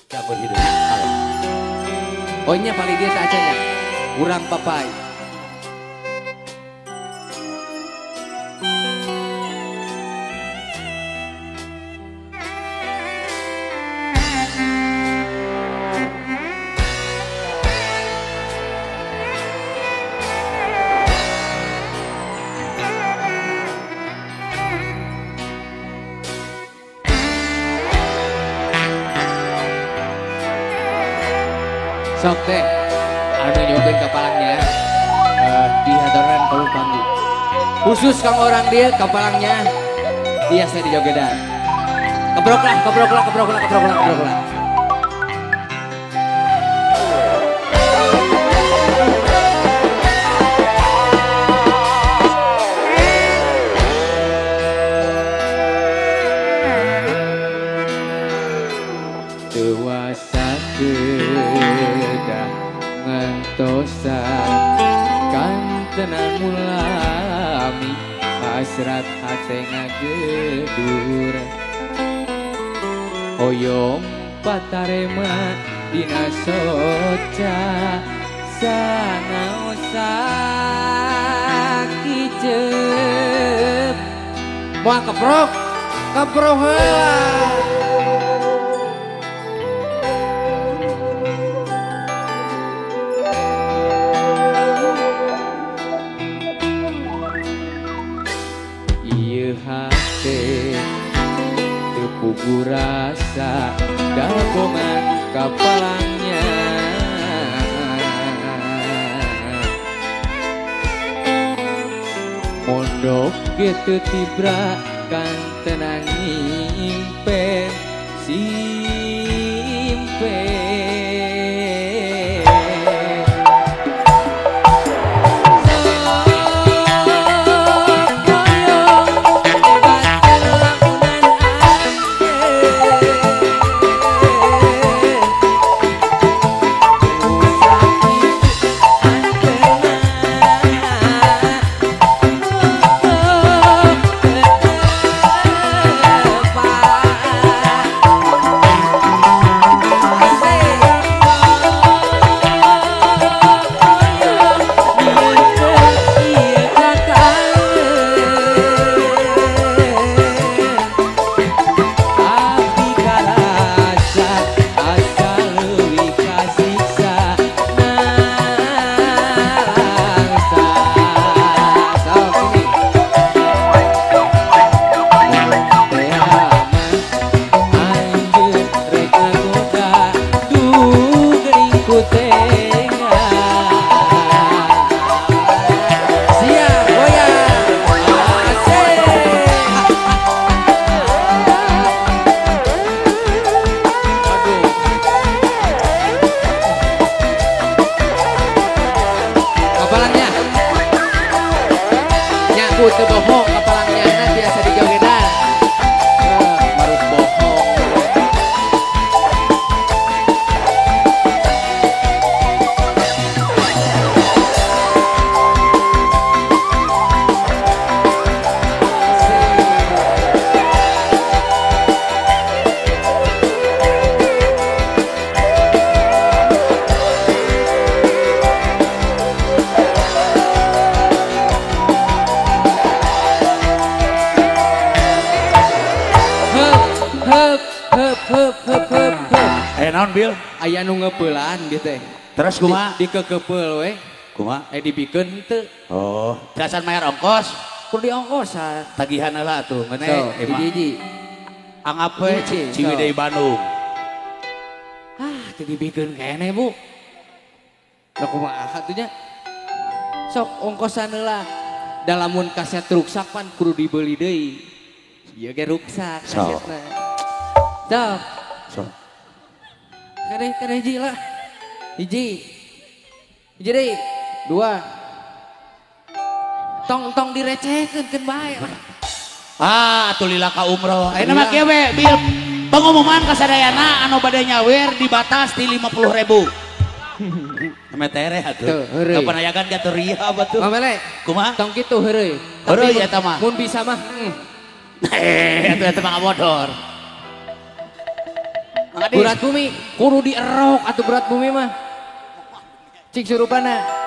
Campur hidup. Oh nya paling dia tak acanya. Urang papai. Sok teh, anu nyuguhin kapalangnya di hadaran kolom panggung. Khusus kang orang dia kapalangnya biasa di jogedan. Kebrok lah, kebrok lah, kebrok lah, kebrok lah, kebrok lah. Dewasa kedah ngentosan kantenan mulami hasrat hate ngagedur hoyong patarema dina soca sanaosa kicep moal keprok keprok heula. Hate tepugu rasa dagongan kapalangnya mondok gitu tibra kantenan nyimpen simpen. Teu bohong kapalangnya biasa di jogedan. Maruk bohong. Naon Bil? Aya nu ngeupelan dieu teh. Terus kumaha? Dikekepeul we. Kumaha? Dibikeun henteu. Oh, casan mayar ongkos? Kudu diongkosan. Tagihan heula atuh ngeuneh. Hiji-hiji. Anggap we Ciwidey Bandung. Ah, teu dibikeun keneh, Bu. Da kumaha atuh nya? Sok ongkosan heula. Da lamun kaset ruksak pan kudu dibeuli deui. Ieu ge ruksak kasetna. Sok. Sok. Kare kare hiji lah. Hiji. Hiji deui. Dua. Tong-tong direcehkeun keun bae lah. Ah, atuh lila ka umroh. Ayeuna mah kieu we, Bil. Pengumuman kasadayana anu bade nyawer dibatas di 50.000. Ame tereh atuh. Kapan ayagan ge atuh ria batuh. Mamele. Kumaha? Tong kitu heureuy. Heureuy eta mah. Mun bisa mah. Atuh eta mah ngabodor. Mang Adis. Berat bumi kudu dierok atuh berat bumi mah. Cik surupana.